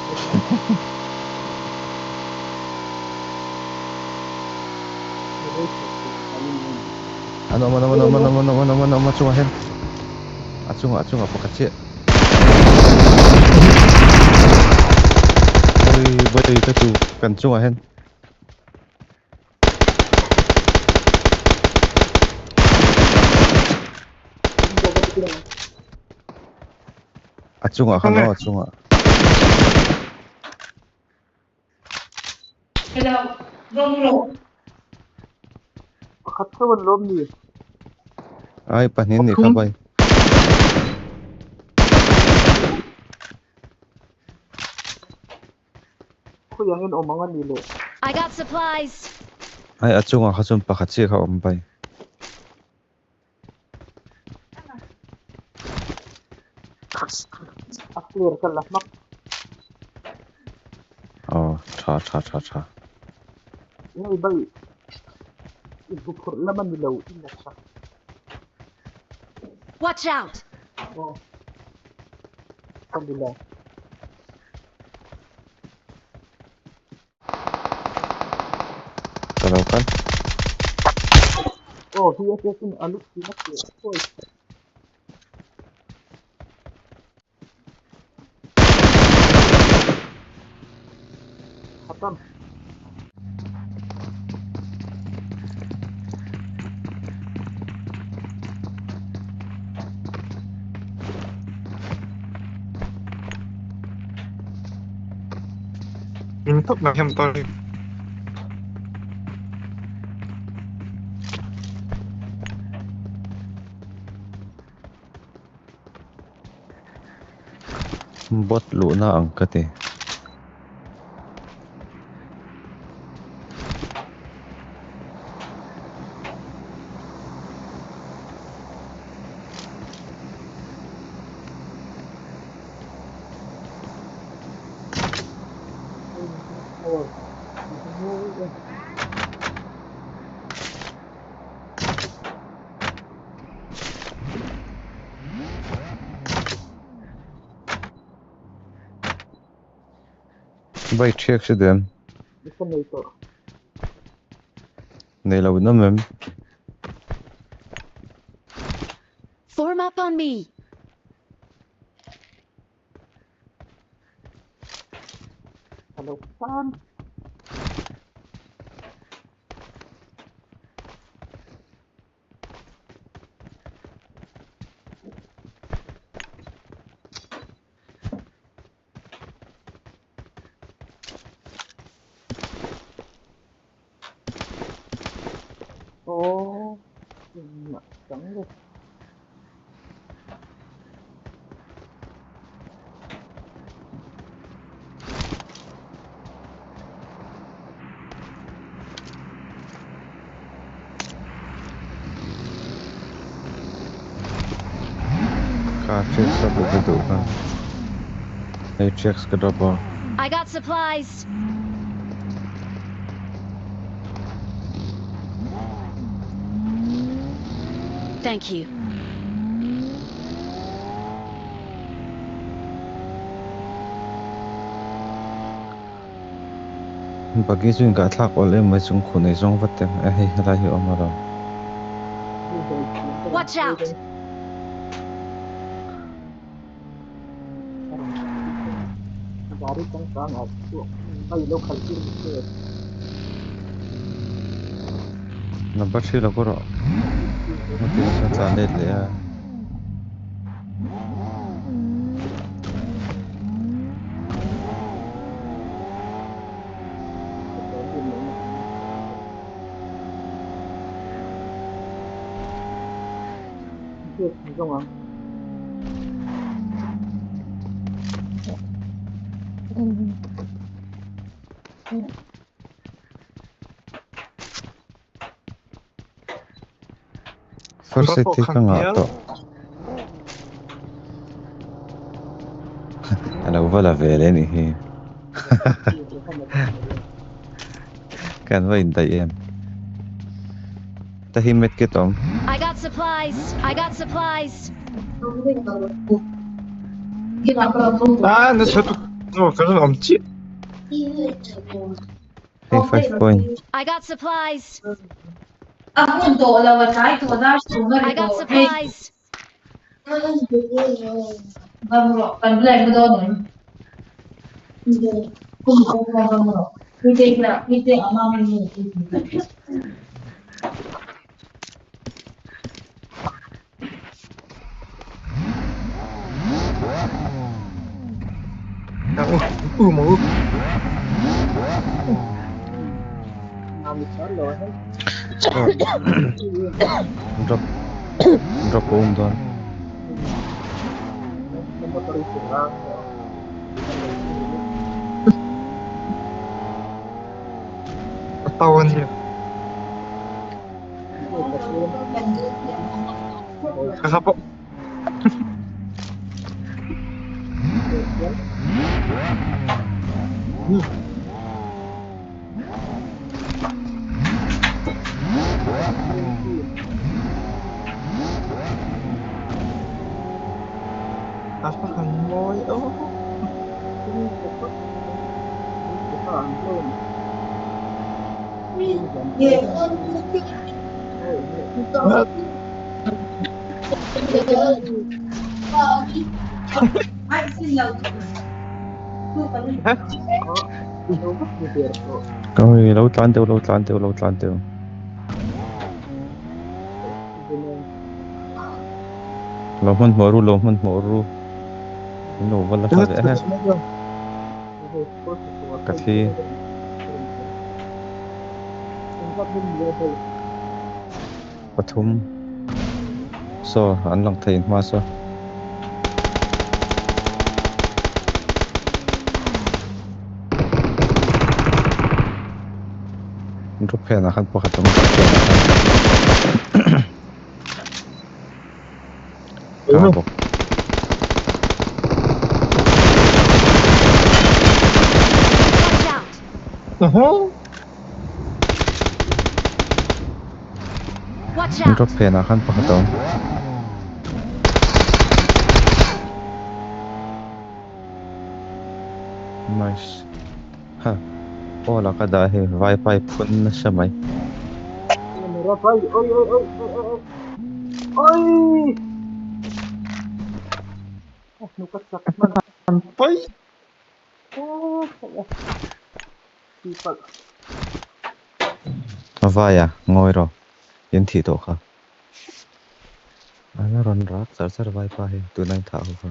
An awm an awm an awm an awm an awm an awm an awm a chungah hian a chungah a chungah pakhat chiah. Oi bai ka chu kan chungah hian. A chungah khan aw a chungah. Pakhat theuh an lawm ni. Ai pahnih an nih kha bai. Khawi angin awm ang a ni le. I got supplies. Ai a chungah kha chuan pakhat chiah kha a awm bai. A clear ka la hmak. Aw tha tha tha tha. Ngei bai i bu phurh lam a ni lo i la tha. Watch out! Aw ka ni lo. Ka lo kal. Aw VSS in a lut thin a chhiah thuai. Khatam. Min thawk na hian ta hi. Bot luhna ang ka ti. Bike ṭhiak si duh em? Nei lo in awm em? Form up on me. Kha checks a ka duh kha. Hei checks ka drop a. I got supplies. Thank you. Buggy chu inkah thlak awl em mai chung khuh nei zawng vat em a hei helai hi a awm alawm. Watch out! Number 3 lo pawh rawh. Hetiang chuan tlan let leh a. First aid hi ka ngah tawh. A lo va la ve leh anih hi. Kan va indaih em. Ta hi medkit awm. I got supplies. I got supplies. Ah, na chhe tuk. No, ka ran awm chiah. Hey, 5 point. I got supplies. A I got supplies. U mo. Drop drop um don. Tawan niya. Kakapo. Napakamoy. Oh. Kami lo tlan teu, lo tlan teu, lo tlan teu. Lo hman hmuh ru, lo hman hmuh ru. Lo va la sa de he. Ka thi. Pathum. So, an lang thei hma so. Drop phen ah khan pakhat awm phen ah khan. Ka bawk. Watch out! Uh-huh. Watch out! Drop phen ah khan pakhat awm. Nice. Ha. Aw la ka dah hei vai pai phun nasa mai. Pai. A vai a ngawi rawh in thih tawh kha. An rawn rak char char vai pa hi tuna in thah ho kha.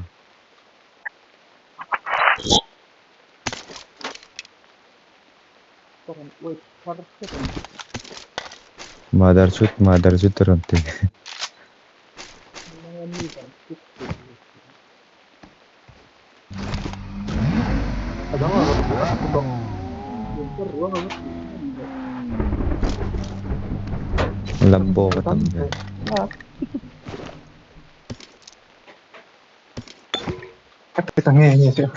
Mother chut mother chut a rawn ti. Lambo va tam ve. Ka nge nge siya.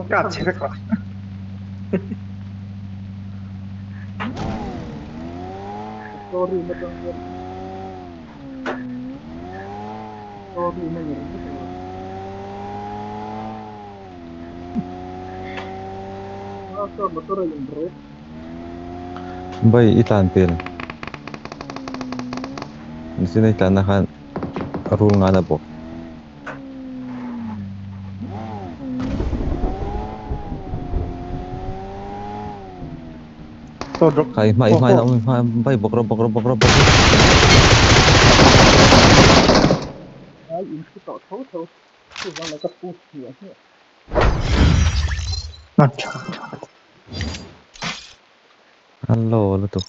Ka che ka. Bai i tlan pel. Sin i tlan na khan rul nga na bawk. So drop. Khai hma i hma na um hma bai bawk rawh bawk rawh bawk rawh bawk rawh. Na cha. Hello lutuk.